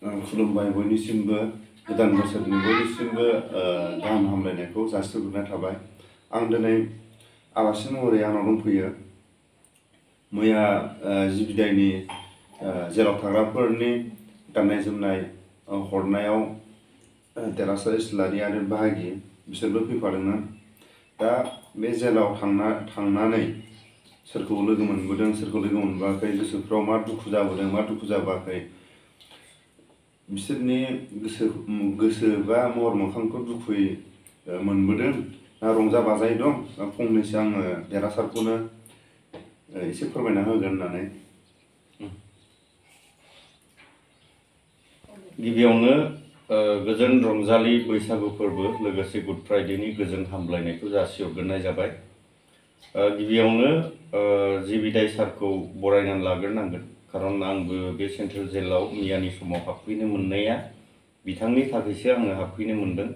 खुलुमबाय बयनिसिमबो गोदान बोसोरनि बयनिसिमबो गाहाम हामलायनायखौ जासिहरनाय थाबाय। आं दिनै आलासि महरै आंनाव दंफैयो। मैया जि बिदाइनि जेराव थाग्राफोरनि गाननाय जोमनाय हरनायाव देरहासात इस्लारि आरो बाहागि बिसोरबो फैफादोंमोन। दा बे जेलाव थांनानै सोरखौ लोगो मोनबोदों सोरखौ लोगो मोनबोआखै, गोसोफ्राव मा दुखु जाबोदों मा दुखु जाबोआखै, बिसोरनि गोसो बा महर मोखांखौ दुखुयै मोनबोदों ना रंजा बाजायै दं, फंनैसो आङो देरहासातखौनो एसे फोरमायना होगोन होननानै। गिबियावनो गोजोन रंजालि बैसागु फोरबो लोगोसे गुड फ्राइडेनि गोजोन हामलायनायखौ जासिहरग्रोनाय जाबाय। गिबियावनो जि बिदाइ सारखौ बरायनानै लाग्रोनांगोन, खारन आंबो बे सेन्ट्रेल जेलाव मैयानि समाव हाबफैनो मोननाया बिथांनि थाखायसो आङो हाबफैनो मोनदों।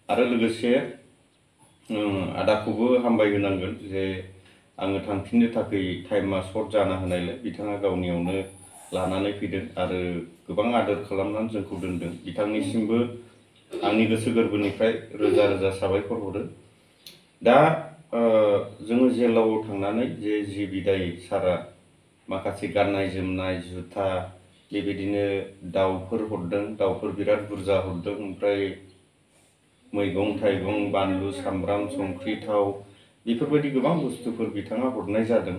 आरो लोगोसे आदाखौबो हामबाय होनांगोन जे आङो थांफिननो थाखाय टाइमा सर्ट जाना होनायलाय बिथाङा गावनियावनो लानानै फैदों आरो गोबां आदर खालामनानै जोंखौ दोनदों। बिथांनिसिमबो आंनि गोसो गोरबोनिफ्राय रोजा रोजा साबायखर हरो। दा जोङो जेलाव थांनानै जि बिदाइ सारा माखासे गाननाय जोमनाय जुथा बेबायदिनो दाउफोर हरदों, दाउफोर बिराद बुरजा हरदों, ओमफ्राय मैगं थाइगं बानलु सामब्राम संख्रि थाव बेफोरबायदि गोबां बुस्थुफोर बिथाङा हरनाय जादों।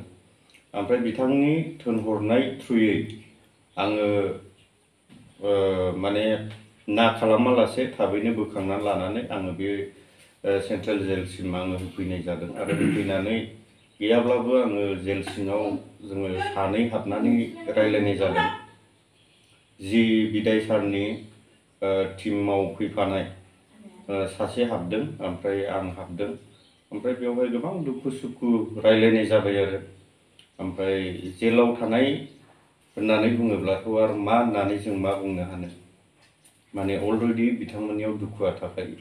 ओमफ्राय बिथांनि थोनहरनाय थ्रुयै आङो माने ना खालामालासे थाबैनो बोखांना लानानै आङो बे सेन्ट्रेल जेलसिम आङो होफैनाय जादों। आरो होफैनानै गैयाब्लाबो आङो जेल सिङाव जोङो सानै हाबनानै रायलायनाय जादों। जि बिदाइ सारनि टिमाव फैफानाय सासे हाबदों, ओमफ्राय आं हाबदों। ओमफ्राय बेवहाय गोबां दुखु सुखु रायलायनाय जाबाय आरो। ओमफ्राय जेलाव थानाय होननानै बुङोब्लाथ' आरो मा होननानै जों मा बुंनो हानो, माने अलरेडि बिथांमोननियाव दुखुआ थाखायो।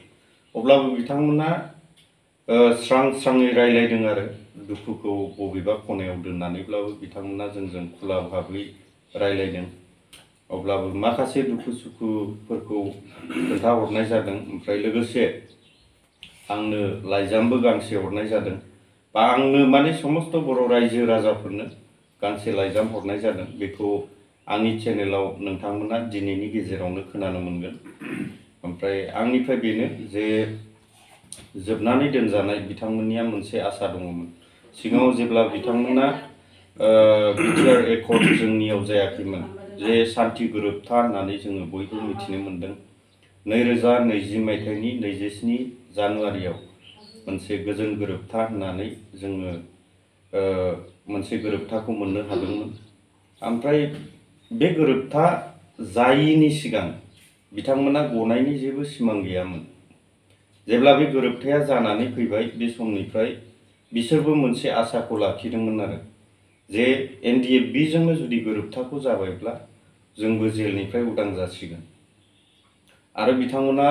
अब्लाबो बिथांमोना स्रां स्राङै रायलायदों आरो दुखुखौ बबेबा खनायाव दोननानैब्लाबो बिथांमोना जोंजों खुला भाबै रायलायदों। अब्लाबो माखासे दुखु सुखुफोरखौ खोन्थाहरनाय जादों। ओमफ्राय लोगोसे आंनो लाइजामबो गांसे हरनाय जादों, बा आंनो माने समस्त बर' रायजो राजाफोरनो गांसे लाइजाम हरनाय जादों। बेखौ आंनि चेनेलाव नोंथांमोना दिनैनि गेजेरावनो खोनानो मोनगोन। ओमफ्राय आंनिफ्राय बेनो जे जोबनानै दोनजानाय बिथांमोननिया मोनसे आसा दङमोन। सिगाङाव जेब्ला बिथांमोना बिटिआर एकर्ड जोंनियाव जायाखैमोन, जे सान्थि गोरोबथा होननानै जोङो बयबो मिथिनो मोन्दों। 2020 मायथाइनि 27 जानुवारियाव मोनसे गोजोन गोरोबथा होननानै जोङो मोनसे गोरोबथाखौ मोननो हादोंमोन। ओमफ्राय बे गोरोबथा जायैनि सिगां बिथांमोना गनायनि जेबो सिमां गैयामोन। जेब्ला बे गोरोबथाया जानानै फैबाय, बे समनिफ्राय बिसोरबो मोनसे आसाखौ लाखिदोंमोन आरो जे NDFB-जोंनो जुदि गोरोबथाखौ जाबायब्ला जोंबो जेलनिफ्राय उदां जासिगोन। आरो बिथांमोना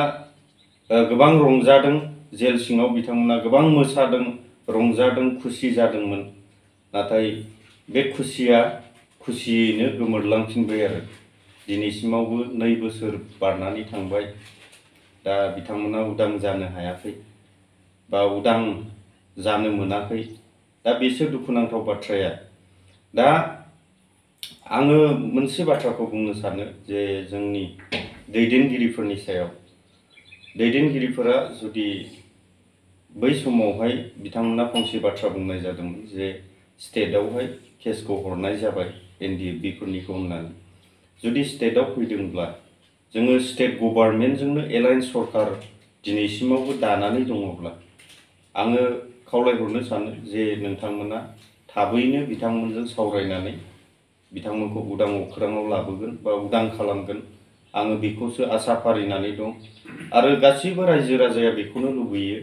गोबां रंजादों, जेल सिङाव बिथांमोना गोबां मोसादों, रंजादों, खुसि जादोंमोन। नाथाय बे खुसियैनो गोमोरलांफिनबाय आरो। दिनैसिमावबो 2 बोसोर बारनानै थांबाय। दा बिथांमोना उदां जानो हायाखै बा उदां जानो मोनाखै। दा बेसो दुखुनांथाव बाथ्राया। दा आङो मोनसे बाथ्राखौ बुंनो सानो जे जोंनि दैदेनगिरिफोरनि सायाव, दैदेनगिरिफोरा जुदि बै समावहाय बिथांमोना फंसे बाथ्रा बुंनाय जादोंमोन जे स्टेटआवहाय केसखौ हरनाय जाबाय NDFB-फोरनिखौ होननानै। जुदि स्टेटआव फैदोंब्ला जोङो स्टेट गभर्नमेन्टजोंनो एलायन्स सरकार दिनैसिमावबो दानानै दङब्ला आङो खावलायहरनो सानो जे नोंथांमोना थाबैनो बिथांमोनजों सावरायनानै बिथांमोनखौ उदां अख्राङाव लाबोगोन बा उदां खालामगोन। आङो बेखौसो आसा फारिनानै दं। आरो गासैबो रायजो राजाया बेखौनो लुबैयो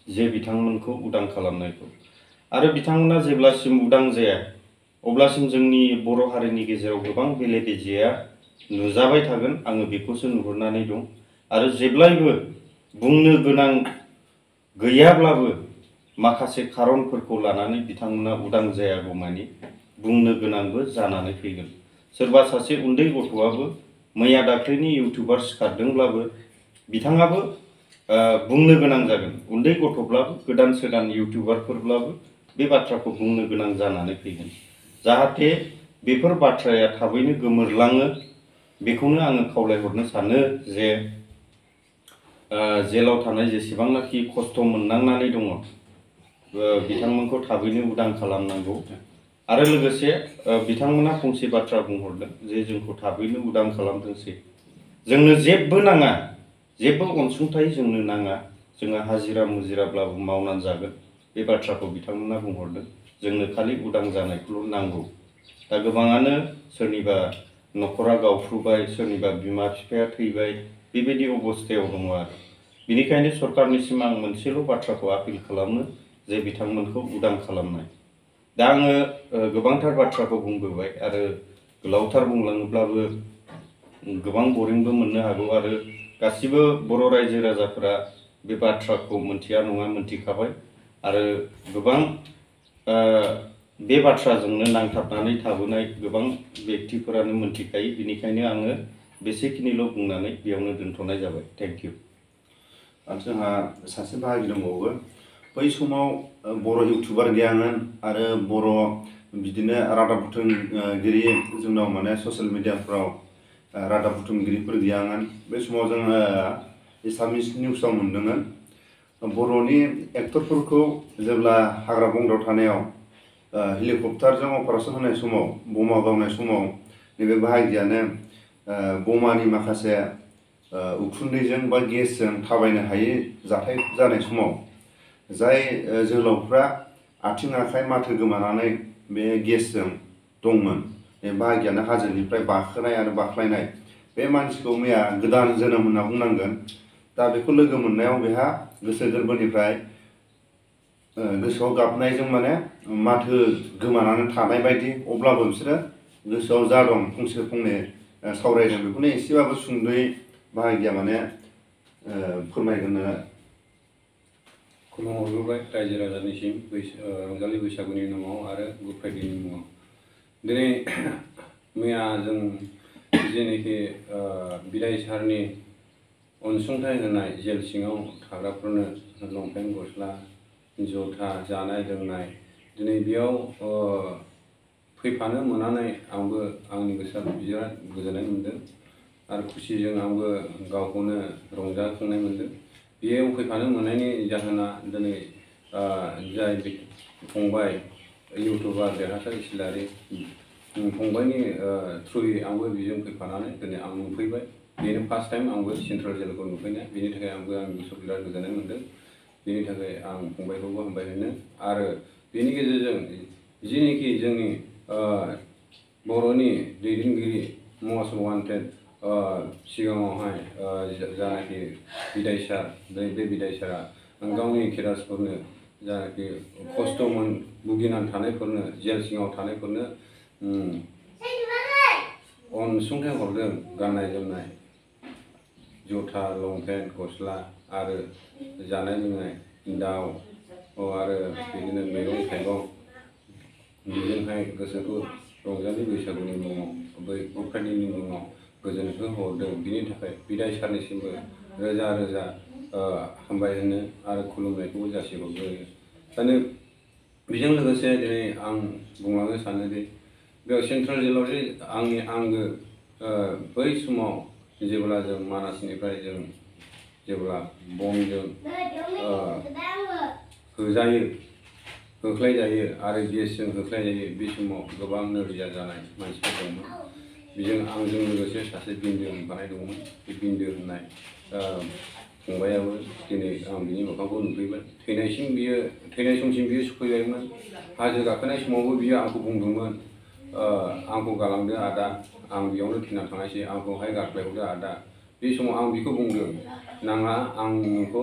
जे बिथांमोनखौ उदां खालामनायखौ। आरो बिथांमोना जेब्लासिम उदां जाया अब्लासिम जोंनि बर' हारिनि गेजेराव गोबां बेले बेजेया नुजाबाय थागोन, आङो बेखौसो नुहुरनानै दं। आरो जेब्लायबो बुंनो गोनां गैयाब्लाबो माखासे खारनफोरखौ लानानै बिथांमोना उदां जायागौमानि बुंनो गोनांबो जानानै फैगोन। सोरबा सासे उन्दै गथ'आबो मैया दाख्लैनि इउटुबार सिखारदोंब्लाबो बिथाङाबो बुंनो गोनां जागोन। उन्दै गथ'ब्लाबो गोदान सोदान इउटुबारफोरब्लाबो बे बाथ्राखौ बुंनो गोनां जानानै फैगोन। जाहाथे बेफोर बाथ्राया थाबैनो गोमोरलाङो बेखौनो आङो खावलायहरनो सानो जे जेलाव थानाय जेसेबांनाखि खस्थ' मोननांनानै दङ बिथांमोनखौ थाबैनो उदां खालामनांगौ। आरो लोगोसे बिथांमोना फंसे बाथ्रा बुंहरदों जे जोंखौ थाबैनो उदां खालामथोंसै, जोंनो जेबो नाङा, जेबो अनसुंथाइ जोंनो नाङा, जोङो हाजिरा मुजिराब्लाबो मावनानै जागोन, बे बाथ्राखौ बिथांमोना बुंहरदों। जोंनो खालि उदां जानायखौल' नांगौ। दा गोबाङानो सोरनिबा न'खरा गावफ्रुबाय, सोरनिबा बिमा बिफाया थैबाय, बेबायदि अबस्थायाव दङ आरो बेनिखायनो सरकारनिसिम आं मोनसेल' बाथ्राखौ आपिल खालामो जे बिथांमोनखौ उदां खालामनाय। दा आङो गोबांथार बाथ्राखौ बुंबोबाय आरो गोलावथार बुंलाङोब्लाबो गोबां बरिंबो मोननो हागौ आरो गासिबो बर' रायजो राजाफोरा बे बाथ्राखौ मोनथिया नङा मोनथिखाबाय आरो गोबां बे बाथ्राजोंनो नांथाबनानै थाबोनाय गोबां बेक्तिफोरानो मोनथिखायो। बेनिखायनो आङो बेसेखिनिल' बुंनानै बेयावनो दोनथ'नाय जाबाय। Thank you. जोंहा सासे बाहागि दंबावो। बै समाव बर' इउटुबार गैयामोन आरो बर' बिदिनो रादाब बुथुमगिरि जोंनाव माने ससियेल मिडियाफ्राव रादाब बुथुमगिरिफोर गैयामोन। बे समाव जोङो एसामिस निउसाव मोनदोंमोन बर'नि एक्टरफोरखौ जेब्ला हाग्रा बंग्रायाव थानायाव हेलिकप्टारजों अपारेसन होनाय समाव, बमा गावनाय समाव नैबे बाहागियानो बमानि माखासे उखुन्दैजों बा गेसजों थाबायनो हायै जाथाय जानाय समाव जाय जोहोलावफ्रा आथिं आखाइ माथो गोमानानै बे गेसजों दंमोन, बे बाहागियानो हाजोनिफ्राय बाखोनाय आरो बाख्लायनाय, बे मानसिखौ मैया गोदान जोनोम होनना बुंनांगोन। दा बेखौ लोगो मोननायाव बेहा गोसो गोरबोनिफ्राय गोसोआव गाबनायजों माने माथो गोमानानै थानाय बायदि, अब्लाबो बिसोरो गोसोआव जा दं फंसे फंनै सावरायदों, बेखौनो एसेबाबो सुंद'यै बाहागिया माने फोरमायगोन। खुलुमहरग्रोबाय रायजो राजानिसिम रंजालि बैसागुनि नामाव आरो गुड फ्राइडेनि मुङाव। दिनै मैया जों जेनोखि बिदायसारनि अनसुंथाइ होनाय जेल सिङाव थाग्राफोरनो लंपेन्ट गस्ला जुथा जानाय लोंनाय, दिनै बेयाव फैफानो मोननानै आंबो आंनि गोसोआ बिराद गोजोननाय मोन्दों आरो खुसिजों आंबो गावखौनो रंजाखांनाय मोन्दों। बेयाव फैफानो मोननायनि जाहोना दिनै जाय फंबाय इउटुबार देरहासात इस्लारि फंबायनि थ्रुयै आंबो बेजों फैफानानै दिनै आं नुफैबाय। बेनो फार्स्ट टाइम आंबो सेन्ट्रेल जेलखौ नुफैनाय, बेनि थाखाय आंबो आंनि गोसोआव बिराद गोजोननाय मोन्दों। बेनि थाखाय आं फंबायखौबो हामबाय होनो आरो बेनि गेजेरजों जिनिखि जोंनि बर'नि दैदेनगिरि मस्ट वान्टेड सिगाङावहाय जानाखि बिदायसार, बे बिदायसारा गावनि केडार्सफोरनो जानाखि खस्थ' भुगिनानै थानायफोरनो, जेल सिङाव थानायफोरनो अनसुंथाइ हरदों। गाननाय जोमनाय, जुथा लंपेन्ट गस्ला आरो जानाय लोंनाय, दाउ आरो बिदिनो मैगं थाइगं, बेजोंहाय गोसोखौ रंजालि बैसागुनि मुङाव, बै गुड फ्राइडेनि मुङाव गोजोनखौ हरदों। बिनि थाखाय बिदायसारनिसिमबो रोजा रोजा हामबाय होनो आरो खुलुमनायखौबो जासिहरग्रोयो। दानो बेजों लोगोसे दिनै आं बुंलांनो सानोदि बेयाव सेन्ट्रेल जेलाव जे आंनि आंगो बै समाव जेब्ला जों मानासनिफ्राय जों जेब्ला बमजों होख्लायजायो आरो गेसजों होख्लायजायो, बे समाव गोबां नोरजिया जानाय मानसिफोर दंमोन। बेजों आंजों लोगोसे सासे बिन्दो होनफानाय दंमोन। बे बिन्दो होननाय फंबायाबो दिनै आं बिनि मोखांखौ नुफैबाय। थैनाय समसिम बियो सफैबायमोन। हाजो गाखोनाय समावबो बियो आंखौ बुंदोंमोन, आंखौ गालांदो आदा, आं बेयावनो थैना थांनायसै, आंखौहाय गारख्लायहरदो आदा। बे समाव आं बिखौ बुंदों, नाङा, आं नोंखौ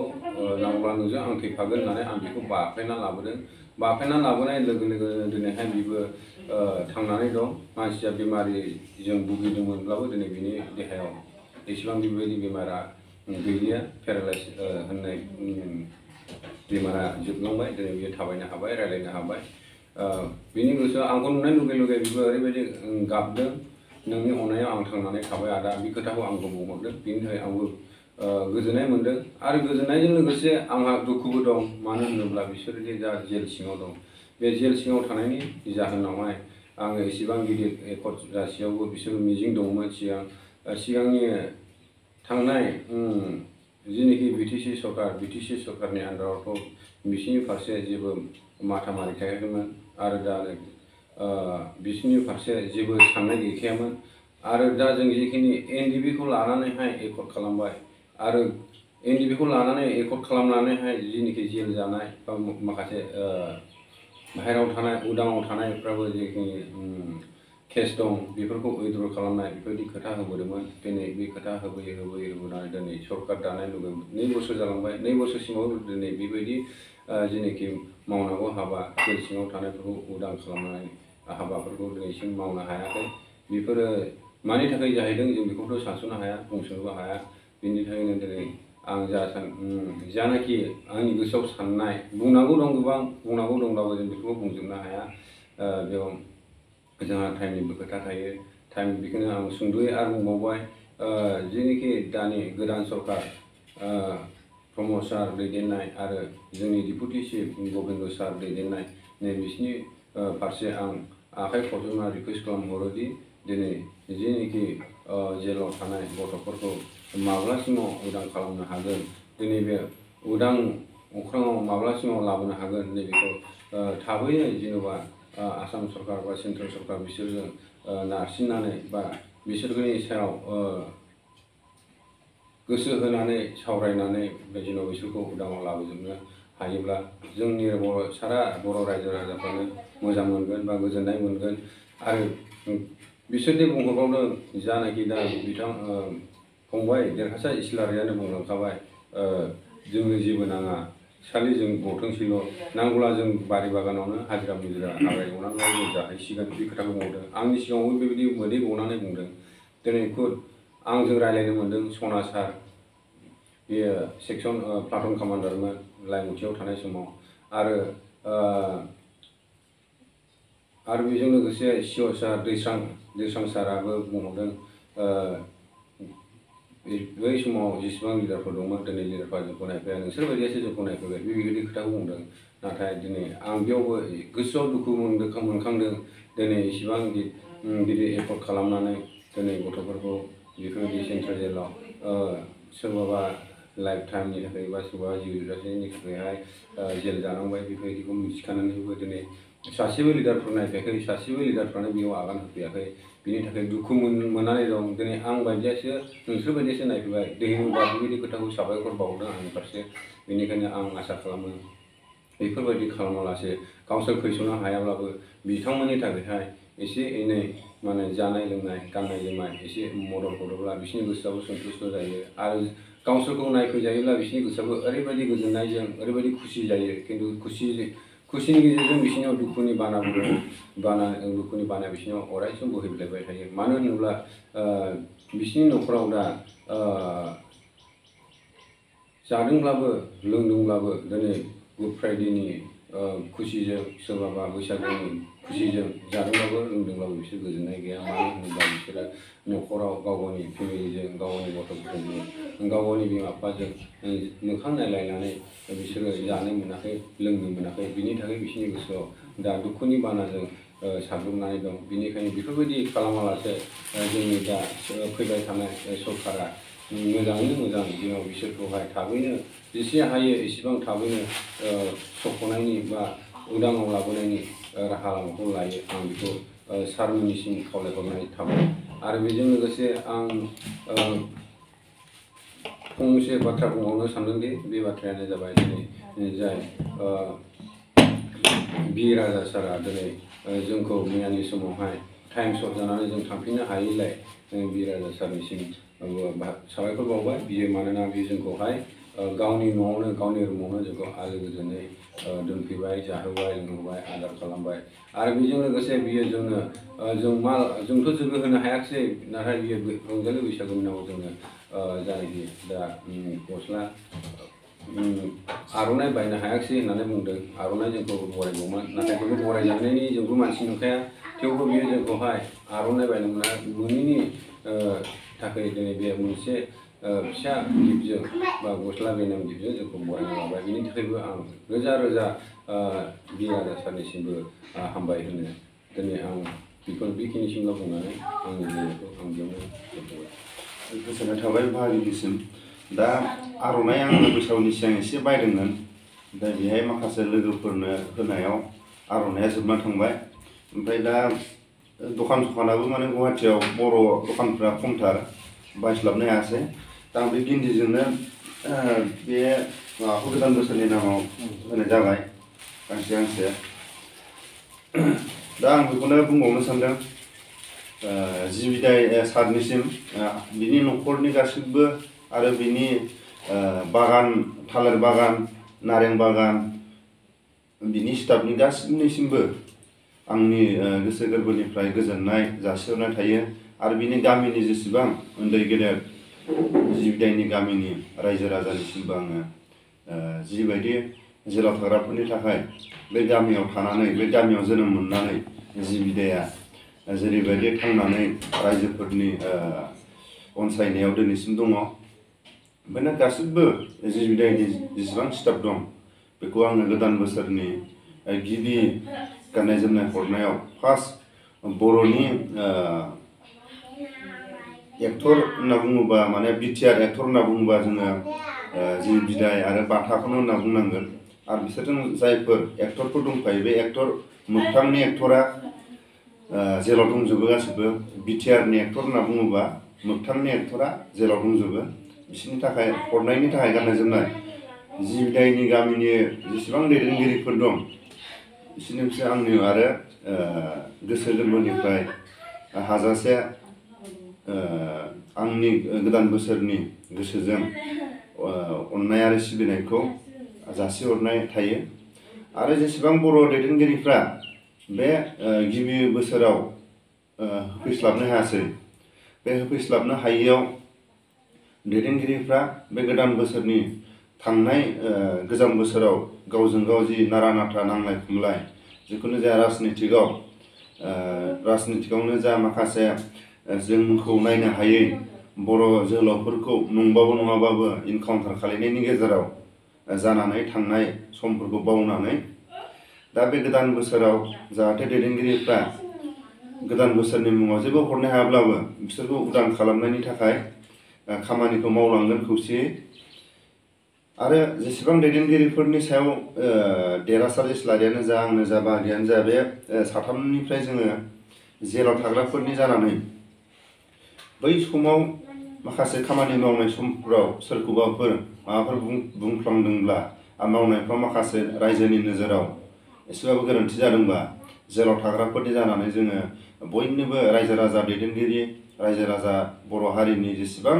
नांब्ला नोंजों आं थैफागोन होननानै आं बिखौ बाख्लायना लाबोदों। बाख्लायना लाबोनाय लोगो लोगो दिनैहाय बिबो थांनानै दं। मानसिया बेमारिजों भुगिदोंमोनब्लाबो दिनै बिनि देहायाव एसेबां बेबायदि बेमारा गैलिया। पेरालाइस होननाय बेमारा जोबलांबाय। दिनै बियो थाबायनो हाबाय, रायज्लायनो हाबाय। बिनि गोसोआव आंखौ नुनाय लगे लगे बिबो ओरैबायदि गाबदों नोंनि अननायाव आं थांनानै थाबाय आदा बे खोथाखौ आंखौ बुंहरदों बेनि थाखाय आंबो गोजोननाय मोनदों आरो गोजोननायजों लोगोसे आंहा दुखुबो दं मानो होनोब्ला बिसोरदि दा जेल सिङाव दं बे जेल सिङाव थानायनि जाहोनावहाय आङो एसेबां गिदिर एकर्ड जासेयावबो बिसोरो मिजिं दंमोन सिगांनि थांनाय जिनोखि बिटिसि सरकारनि आन्दारावथ' बिसोरनि फारसे जेबो माथा मारि थायाखैमोन आरो दा बिसोरनि फारसे जेबो साननाय गैखायामोन आरो दा जों जिखिनि एनडिबिखौ लानानैहाय एकर्ड खालामबाय आरो एनडिबिखौ लानानै एकर्ड खालामनानैहाय जिनोखि जेल जानाय बा माखासे बाहेरायाव थानाय उदाङाव थानायफ्राबो जिखिनि केस दं बेफोरखौ उइथड्र खालामनाय बेफोरबायदि खोथा होबोदोंमोन दिनै बे खोथा होबोनानै दिनै सरकार दानाय लोगो 2 बोसोर जालांबाय 2 बोसोरसिमाव दिनै बेबायदि जिनोखि मावनांगौ हाबा जेल सिङाव थानायफोरखौ उदां खालामनाय हाबाफोरखौ दिनैसिम मावनो हायाखै बेफोरो मानि थाखाय जाहैदों जों बेखौथ' सानस'नो हाया बुंस'नोबो हाया बिनि थाखायनो दिनै आं जानाखि आंनि गोसोआव साननाय बुंनांगौ दं गोबां बुंनांगौ दंब्लाबो जों बेखौ बुंजोबनो हाया बेयाव जोंहा टाइमनिबो खोथा थायो टाइम बेखौनो आं सुंद'यै आरो बुंबावबाय जिनोखि दानि गोदान सरकार प्रमद सार दैदेननाय आरो जोंनि डिपुटि चिफ गबिन्द सार दैदेननाय नै बिसिनि फारसे आं आखाइ खबजोबना रिकुवेस्ट खालामहरोदि दिनै जिनोखि जेलाव थानाय गथ'फोरखौ माब्लासिमाव उदां खालामनो हागोन दिनै बे उदां अख्राङाव माब्लासिमाव लाबोनो हागोन नैबेखौ थाबैनो जेन'बा आसाम सरकार बा सेन्ट्रेल सरकार बिसोरजों नारसिननानै बा बिसोरनि सायाव गोसो होनानै सावरायनानै जेन' बिसोरखौ उदाङाव लाबोजोबनो हायोब्ला जोंनि सारा बर' रायजो राजाफ्रानो मोजां मोनगोन बा गोजोननाय मोनगोन आरो बिसोरनि बुंहरबावदों जानाखि दा फंबाय देरहासात इस्लारियानो बुंलांखाबाय जोंनो जेबो नाङा खालि जों गथोंसैल' नांगौब्ला जों बारि बागानावनो हाजिरा मुजिरा आबाद एवनानै जों जाहैसिगोन बे खोथाखौ बुंदों आंनि सिगाङावबो बेबायदि मोदै गनानै बुंदों दिनै खुद आंजों रायज्लायनो मोनदों सना सार बेयो सेक्सन प्लाटुन कामान्डारमोन लाइमुथियाव थानाय समाव आरो बेजों लोगोसे सिअ सार दैस्रां साराबो बुंहरदों बै समाव जेसेबां लिडारफोर दंमोन दिनै लिडारफ्रा जोंखौ नायफैया नोंसोर बायदियासो जोंखौ नायफैबाय बेबायदि खोथाखौ बुंदों नाथाय दिनै आं बेयावबो गोसोआव दुखु मोनखांदों दिनै इसिबां गिदिर एफर्ट खालामनानै दिनै गथ'फोरखौ बेफोरबायदि सेन्ट्रेल जेलाव सोरबाबा लाइफ टाइमनि थाखाय बा सोरबा जिउ जोबजासेनि थाखायहाय जेल जानांबाय बेफोरबायदिखौ मिथिखानानैबो दिनै सासेबो लिडारफोर नायफैयाखै सासेबो लिडारफ्रानो बेयाव आगान होफैयाखै बिनि थाखाय दुखु मोननानै दं दिनै आं बायदियासो नोंसोर बायदियासो नायफैबाय दैहोनबा बेबायदि खोथाखौ साबायखर बावदों आंनि फारसे बेनिखायनो आं आसा खालामो बेफोरबायदि खालामालासे गावसोर फैस'नो हायाब्लाबो बिथांमोननि थाखायहाय एसे एनै माने जानाय लोंनाय गाननाय जोमनाय एसे मदद हरोब्ला बिसोरनि गोसोआबो सन्तुष्ट जायो आरो गावसोरखौ नायफैजायोब्ला बिसोरनि गोसोआबो ओरैबायदि गोजोननायजों ओरैबायदि खुसि जायो खिन्थु खुसिनि गेजेरजों बिसोरनियाव दुखुनि बानाबो दङ दुखुनि बानाया बिसोरनियाव अरायसम बोहैलायबाय थायो मानो होनोब्ला बिसोरनि न'खराव दा जादोंब्लाबो लोंदोंब्लाबो दिनै गुड फ्राइडेनि खुसिजों सोरबाबा बैसागुनि खुसिजों जादोंब्लाबो लोंदोंब्लाबो बिसोर गोजोननाय गैया मानो होनोब्ला बिसोरो न'खराव गाव गावनि फेमिलिजों गाव गावनि गथ'फोरजों गाव गावनि बिमा बिफाजों मोखां नायलायनानै बिसोरो जानो मोनाखै लोंनो मोनाखै बिनि थाखाय बिसोरनि गोसोआव दा दुखुनि बानाजों साग्लोबनानै दं बेनिखायनो बेफोरबायदि खालामालासे जोंनि दा फैबाय थानाय सरकारा मोजाङैनो मोजां जोंनाव बिसोरखौहाय थाबैनो जेसे हायो एसेबां थाबैनो सख'नायनि बा उदाङाव लाबोनायनि राहा लामाखौ लायो आं बेखौ सारमोननिसिम खावलायहरनाय थाबाय आरो बेजों लोगोसे आं फंसे बाथ्रा बुंबावनो सानदोंदि बे बाथ्रायानो जाबाय दिनै जाय बि राजा सारा दिनै जोंखौ मैयानि समावहाय टाइम सर्ट जानानै जों थांफिननो हायैलाय बि राजा सारनिसिम साबायखर बावबाय बियो मानोना बियो जोंखौहाय गावनि न'आवनो गावनि रुमावनो जोंखौ आलो गोजोनै दोनफैबाय जाहोबाय लोंहोबाय आदार खालामबाय आरो बेजों लोगोसे बियो जोंनो जोंथ' जेबो होनो हायाखिसै नाथाय बियो रंजालि बैसागुनि नामाव जोंनो जायखि दा गस्ला आर'नाइ बायनो हायाखिसै होननानै बुंदों आर'नाइ जोंखौ बरायगौमोन नाथाय बेखौ बरायजानायनि जोंबो मानसि नंखाया थेवबो बियो जोंखौहाय आर'नाइ बायनो मोनिनि थाखाय दिनै बे मोनसे फिसा गिफ्टजों बा गस्ला गाननाय गिफ्टजों जोंखौ बरायना लाबाय। बिनि थाखायबो आं रोजा रोजा बि राजा सारनिसिमबो हामबाय होनो दिनै आं बेखिनिसिमल' बुंनानै आंनि बुंनायखौ आं बेयावनो दोनथ'बाय। गोजोननाय थाबाय बाहागिनिसिम। दा आर'नाइ आङो बैसागुनि सिगां एसे बायदोंमोन, दा बेहाय माखासे लोगोफोरनो होनायाव आर'नाइया जोबना थांबाय। ओमफ्राय दा दखानाबो माने गुवाहाटियाव बर' दखानफ्रा खमथार, बायस्लाबनो हायासै। दा आं बे गिन्दिजोंनो बे माबाखौ गोदान बोसोरनि नामाव होनाय जाबाय गांसे गांसे। दा आं बेखौनो बुंबावनो सानदों जि बिदाय सारनिसिम, बिनि न'खरनि गासिबो आरो बिनि बागान, थालिर बागान, नारें बागान, बिनि स्टाफनि गासिबनिसिमबो आंनि गोसो गोरबोनिफ्राय गोजोननाय जासिहरनाय थायो। आरो बिनि गामिनि जेसेबां उन्दै गेदेर जि बिदायनि गामिनि रायजो राजानिसिमबो आङो जिबायदि जेलाव थाग्राफोरनि थाखाय बे गामियाव थानानै, बे गामियाव जोनोम मोननानै जि बिदाया जेरैबायदि थांनानै रायजोफोरनि अनसायनायाव दिनैसिम दङ, ओंखायनो गासिबो जि बिदायनि जेसेबां स्टाफ दं बेखौ आङो गोदान बोसोरनि गिबि गाननाय जोमनाय हरनायाव फार्स्ट बर'नि एक्टर होनना बुङोबा, माने बिटिआर एक्टर होनना बुङोबा जोङो जि बिदाय आरो बाथाखौनो होनना बुंनांगोन। आरो बिसोरजों जायफोर एक्टरफोर दंफायो, बे एक्टर मोगथांनि एक्टरा जेलाव दंजोबो गासिबो। बिटिआरनि एक्टर होनना बुङोबा मोगथांनि एक्टरा जेलाव दंजोबो। बिसोरनि थाखाय हरनायनि थाखाय गाननाय जोमनाय जि बिदायनि गामिनि जेसेबां दैदेनगिरिफोर दं बिसोरनिफ्राय आंनि आरो गोसो गोरबोनिफ्राय हाजासे आंनि गोदान बोसोरनि गोसोजों अननाय आरो सिबिनायखौ जासिहरनाय थायो। आरो जेसेबां बर' दैदेनगिरिफ्रा बे गिबि बोसोराव होफैस्लाबनो हायासै, बे होफैस्लाबनो हायियाव दैदेनगिरिफ्रा बे गोदान बोसोरनि थांनाय गोजाम बोसोराव गावजों गाव जि नारा नाथा नांलाय खमलाय, जिखुनु जाया राजनितिकआवनो जा माखासे जोंखौ नायनो हायै बर' जोहोलावफोरखौ नंबाबो नङाबाबो इनकाउन्टार खालामनायनि गेजेराव जानानै थांनाय समफोरखौ बावनानै दा बे गोदान बोसोराव जाहाथे दैदेनगिरिफ्रा गोदान बोसोरनि मुङाव जेबो हरनो हायाब्लाबो बिसोरखौ उदां खालामनायनि थाखाय खामानिखौ मावलांगोन खौसेयै। आरो जेसेबां दैदेनगिरिफोरनि सायाव देरहासात इस्लारियानो जा, आंनो जा, बाहागियानो जा, बे साथामनिफ्राय जोङो जेलाव थाग्राफोरनि जानानै बै समाव माखासे खामानि मावनाय समफोराव सोरखौबाफोर माबाफोर बुंफ्लांदोंब्ला, मावनायफ्राव माखासे रायजोनि नोजोराव एसेबाबो गोरोन्थि जादोंबा, जेलाव थाग्राफोरनि जानानै जोङो बयनिबो रायजो राजा दैदेनगिरि, रायजो राजा बर' हारिनि जेसेबां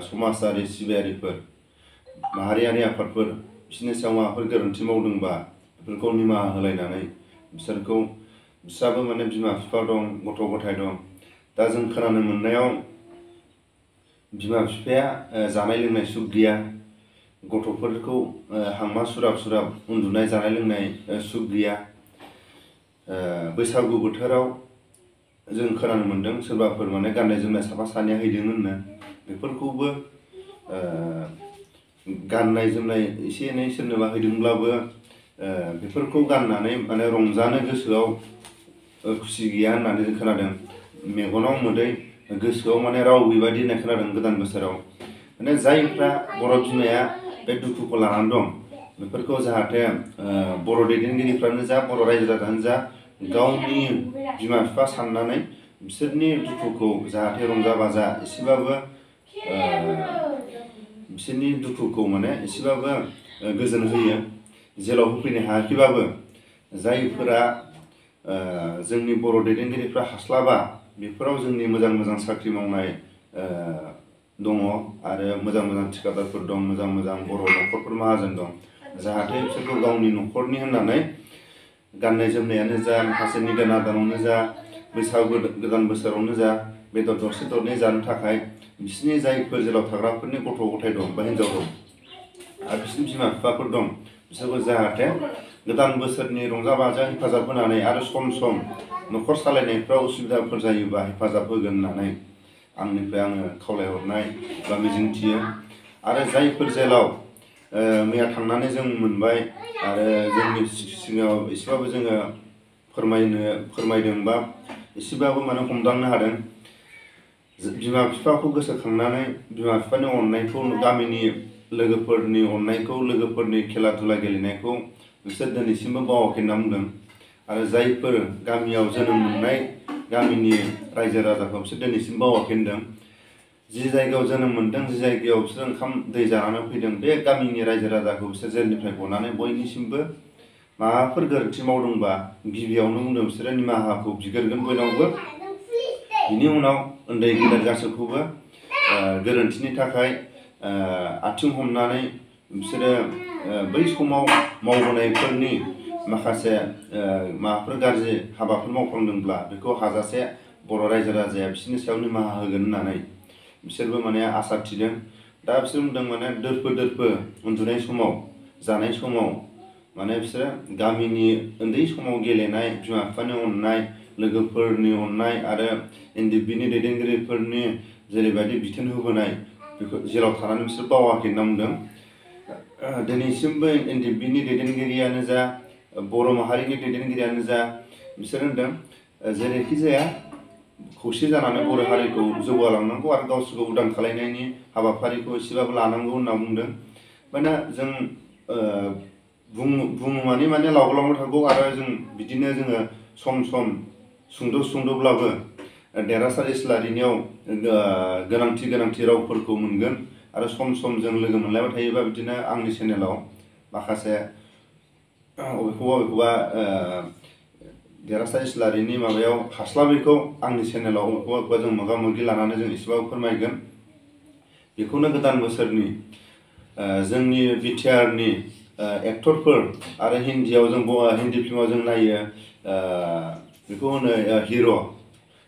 समाजारि सिबियारिफोर, माहारियारि आफादफोर, बिसोरनि सायाव माबाफोर गोरोन्थि मावदोंबा बेफोरखौ निमाहा होलायनानै बिस्राबो माने बिमा बिफा दं, गथ' गथाय दं। दा जों खोनानो मोननायाव बिमा बिफाया जानाय लोंनाय सुख गैया, गथ'फोरखौ हांमा सुराब सुराब उन्दुनाय जानाय लोंनाय सुख गैया। बैसागु बोथोराव जों खोनानो मोन्दों सोरबाफोर माने गाननाय जोमनाय साफा सानैया हैदों होननो, बेफोरखौबो गाननाय जोमनाय एसे एनै सोरनोबा हैदोंब्लाबो बेफोरखौ गाननानै माने रंजानो गोसोआव खुसि गैया होननानै जों खोनादों। मेगनाव मोदै, गोसोआव माने राव बेबायदि होननाय खोनादों गोदान बोसोराव। माने जायफ्रा बर' बिमाया बे दुखुखौ लानानै दं, बेफोरखौ जाहाथे बर' दैदेनगिरिफ्रानो जा, बर' रायजो राजायानो जा, गावनि बिमा बिफा साननानै बिसोरनि दुखुखौ जाहाथे रंजा बाजा एसेबाबो बिसोरनि दुखुखौ माने एसेबाबो गोजोन होयो। जेलाव होफैनो हायाखैबाबो जायफोरा जोंनि बर' दैदेनगिरिफ्रा हास्लाबा, बेफोराव जोंनि मोजां मोजां साख्रि मावनाय दङ आरो मोजां मोजां थिकादारफोर दं, मोजां मोजां बर' न'खरफोर माहाजोन दं। जाहाथे बिसोरखौ गावनि न'खरनि होननानै गाननाय जोमनायानो जा, माखासे निदान आदानावनो जा, बैसागु गोदान बोसोरावनो जा, बेदर दरसे दरनै जानो थाखाय बिसोरनि जायफोर जेलाव थाग्राफोरनि गथ' गथाय दं बा हिनजाव दं आरो बिसोरनि बिमा बिफाफोर दं, बिसोरबो जाहाथे गोदान बोसोरनि रंजा बाजा हेफाजाब होनानै आरो सम सम न'खर सालायनायफ्राव उसुबिदाफोर जायोबा हेफाजाब होगोन होननानै आंनिफ्राय आङो खावलायहरनाय बा मिजिंथियो। आरो जायफोर जेलाव मैया थांनानै जों मोनबाय आरो जोंनि सिगाङाव एसेबाबो जोङो फोरमायदों बा एसेबाबो माने हमदांनो हादों। बिमा बिफाखौ गोसोखांनानै बिमा बिफानि अननायखौ, गामिनि लोगोफोरनि अननायखौ, लोगोफोरनि खेला दुला गेलेनायखौ बिसोर दिनैसिमबो बावाखै होनना बुंदों। आरो जायफोर गामियाव जोनोम मोननाय गामिनि रायजो राजाखौ बिसोर दिनैसिम बावाखै होनदों। जि जायगायाव जोनोम मोनदों, जि जायगायाव बिसोर ओंखाम दै जानानै फैदों, बे गामिनि रायजो राजाखौ बिसोर जेलनिफ्राय गनानै बयनिसिमबो माबाफोर गोरोन्थि मावदोंबा गिबियावनो बुंदों बिसोरो निमाहाखौ बिग्रोगोन बयनावबो। बिनि उनाव उन्दै गेदेर गासैखौबो गोरोन्थिनि थाखाय आथिं हमनानै बिसोरो बै समाव मावबोनायफोरनि माखासे माबाफोर गाज्रि हाबाफोर मावफ्लांदोंब्ला बेखौ हाजासे बर' रायजो राजाया बिसोरनि सायाव निमाहा होगोन होननानै बिसोरबो माने आसा थिदों। दा बिसोर बुंदों माने दोरफो उन्दुनाय समाव, जानाय समाव माने बिसोरो गामिनि उन्दै समाव गेलेनाय, बिमा बिफानि अननाय, लोगोफोरनि अननाय आरो एनडिएफबिनि दैदेनगिरिफोरनि जेरैबायदि बिथोन होबोनाय, बेखौ जेलाव थानानै बिसोर बावाखै होनना बुंदों। दिनैसिमबो एनडिएफबिनि दैदेनगिरियानो जा, बर' माहारिनि दैदेनगिरियानो जा, बिसोर होनदों जेरैखि जाया खौसे जानानै बर' हारिखौ जौगालांनांगौ आरो गावसोरखौ उदां खालायनायनि हाबाफारिखौ एसेबाबो लानांगौ होनना बुंदों। माने जों बुङो माने लावलांबाय थागौ आरो जों बिदिनो जोङो सम सुंद'ब्लाबो देरहासात इस्लारिनियाव गोनांथि रावफोरखौ मोनगोन। आरो सम जों लोगो मोनलायबाय थायोबा बिदिनो आंनि चेनेलाव माखासे अबेखौबा देरहासात इस्लारिनि माबायाव हास्लाबैखौ आंनि चेनेलाव अबेखौबा जों मोगा मोगि लानानै जों एसेबाबो फोरमायगोन। बेखौनो गोदान बोसोरनि जोंनि बिटिआरनि एक्टरफोर आरो हिन्दीआव जों हिन्दी फिल्माव जों नायो बेखौ होनो हिर',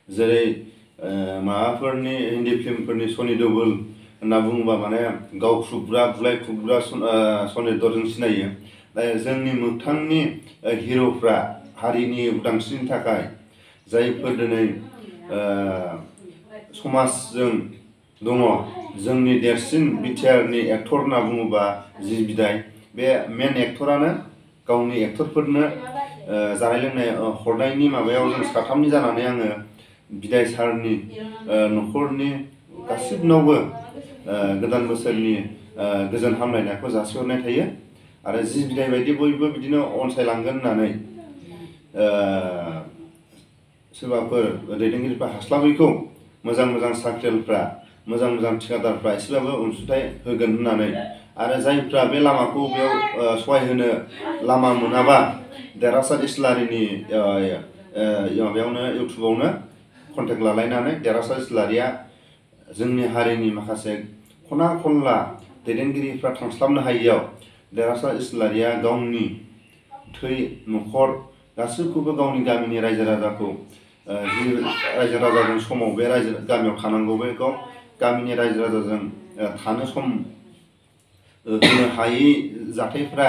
जेरै माबाफोरनि हिन्दी फिल्मफोरनि सनी देओल होनना बुङोबा माने गावख्रुबग्रा बुलायख्रुबग्रा सन्जित दत्तजों सिनायो। दा जोंनि मोगथांनि हिर'फ्रा हारिनि उदांस्रिनि थाखाय जायफोर दिनै समाजजों दङ, जोंनि देरसिन बिटिआरनि एक्टर होनना बुङोबा जि बिदाय, बे मेन एक्टरानो गावनि एक्टरफोरनो जानाय लोंनाय हरनायनि माबायाव जों साथामनि जानानै आङो बिदाय सारनि न'खरनि गासिबनावबो गोदान बोसोरनि गोजोन हामलायनायखौ जासिहरनाय थायो। आरो जि बिदाय बायदि बयबो बिदिनो अनसायलांगोन होननानै सोरबाफोर दैदेनगिरिफ्रा हास्लाबैखौ मोजां साख्रियालफ्रा, मोजां थिकादारफ्रा एसेबाबो अनसुंथाइ होगोन होननानै, आरो जायफ्रा बे लामाखौ बेयाव सहाय होनो लामा मोनाबा देरहासात इस्लारिनि माबायावनो इउटुबावनो कन्टेक्ट लालायनानै देरहासात इस्लारिया जोंनि हारिनि माखासे खना खनला दैदेनगिरिफ्रा थांस्लाबनो हायियाव देरहासात इस्लारिया गावनि थै न'खर गासैखौबो गावनि गामिनि रायजो राजाखौ जि रायजो राजाजों समाव बे गामियाव थानांगौ, बेखौ गामिनि रायजो राजाजों थानो सम होनो हायि जाथायफ्रा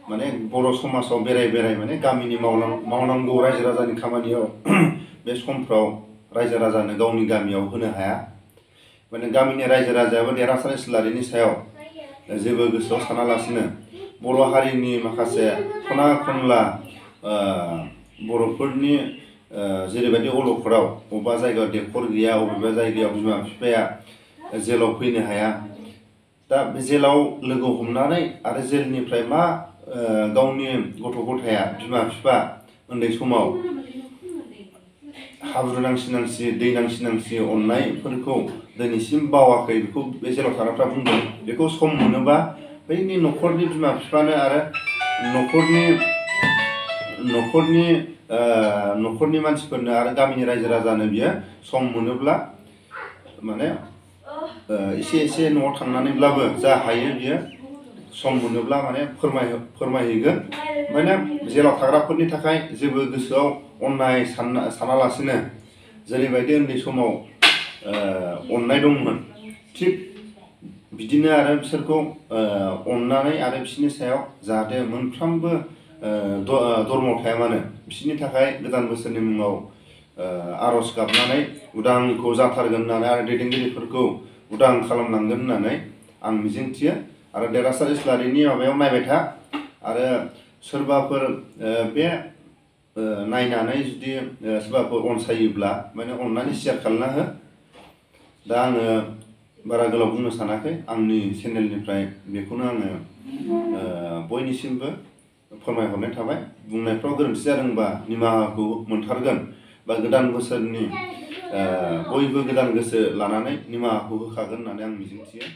माने बर' समाजाव बेराय माने गामिनि मावनांगौ रायजो राजानि खामानियाव बे समफ्राव रायजो राजानो गावनि गामियाव होनो हाया। माने गामिनि रायजो राजायाबो देरहासात इस्लारिनि सायाव जेबो गोसोआव सानालासिनो बर' हारिनि माखासे खना खनला बर'फोरनि जेरैबायदि अलखदाव बबेबा जायगायाव दैखर गैया, बबेबा जायगायाव बिमा बिफाया जेलाव फैनो हाया, दा बे जेलाव लोगो हमनानै आरो जेलनिफ्राय मा गावनि गथ' गथाया बिमा बिफा उन्दै समाव हाब्रु नांसि दै नांसि अननायफोरखौ दिनैसिम बावाखै, बेखौ बे जेलाव थाग्राफ्रा बुंदों। बेखौ सम मोनोबा बैनि न'खरनि बिमा बिफानो आरो न'खरनि मानसिफोरनो आरो गामिनि रायजो राजानो बियो सम मोनोब्ला माने एसे न'आव थांनानैब्लाबो जा हायो बियो सम मोनोब्ला माने फोरमायहैगोन। ओंखायनो जेलाव थाग्राफोरनि थाखाय जेबो गोसोआव अननाय सानालासिनो जेरैबायदि उन्दै समाव अननाय दंमोन, थिग बिदिनो आरो बिसोरखौ अननानै आरो बिसोरनि सायाव जाहाथे मोनफ्रोमबो धर्मआव थाया मानो बिसोरनि थाखाय गोदान बोसोरनि मुङाव आर'ज गाबनानै उदांखौ जाथारगोन होननानै आरो दैदेनगिरिफोरखौ उदां खालामनांगोन होननानै आं मिजिंथियो आरो देरहासात इस्लारिनि माबायाव नायबाय था आरो सोरबाफोर बे नायनानै जुदि सोरबाफोर अनसायोब्ला माने अननानै शेयार खालामना हो दा आङो बारा गोलाव बुंनो सानाखै आंनि चेनेलनिफ्राय बेखौनो आङो बयनिसिमबो फोरमायहरनाय थाबाय बुंनायफ्राव गोरोन्थि जादोंबा निमाहाखौ मोनथारगोन बा गोदान बोसोरनि बयबो गोदान गोसो लानानै निमाहाखौ होखागोन होननानै आं मिजिंथियो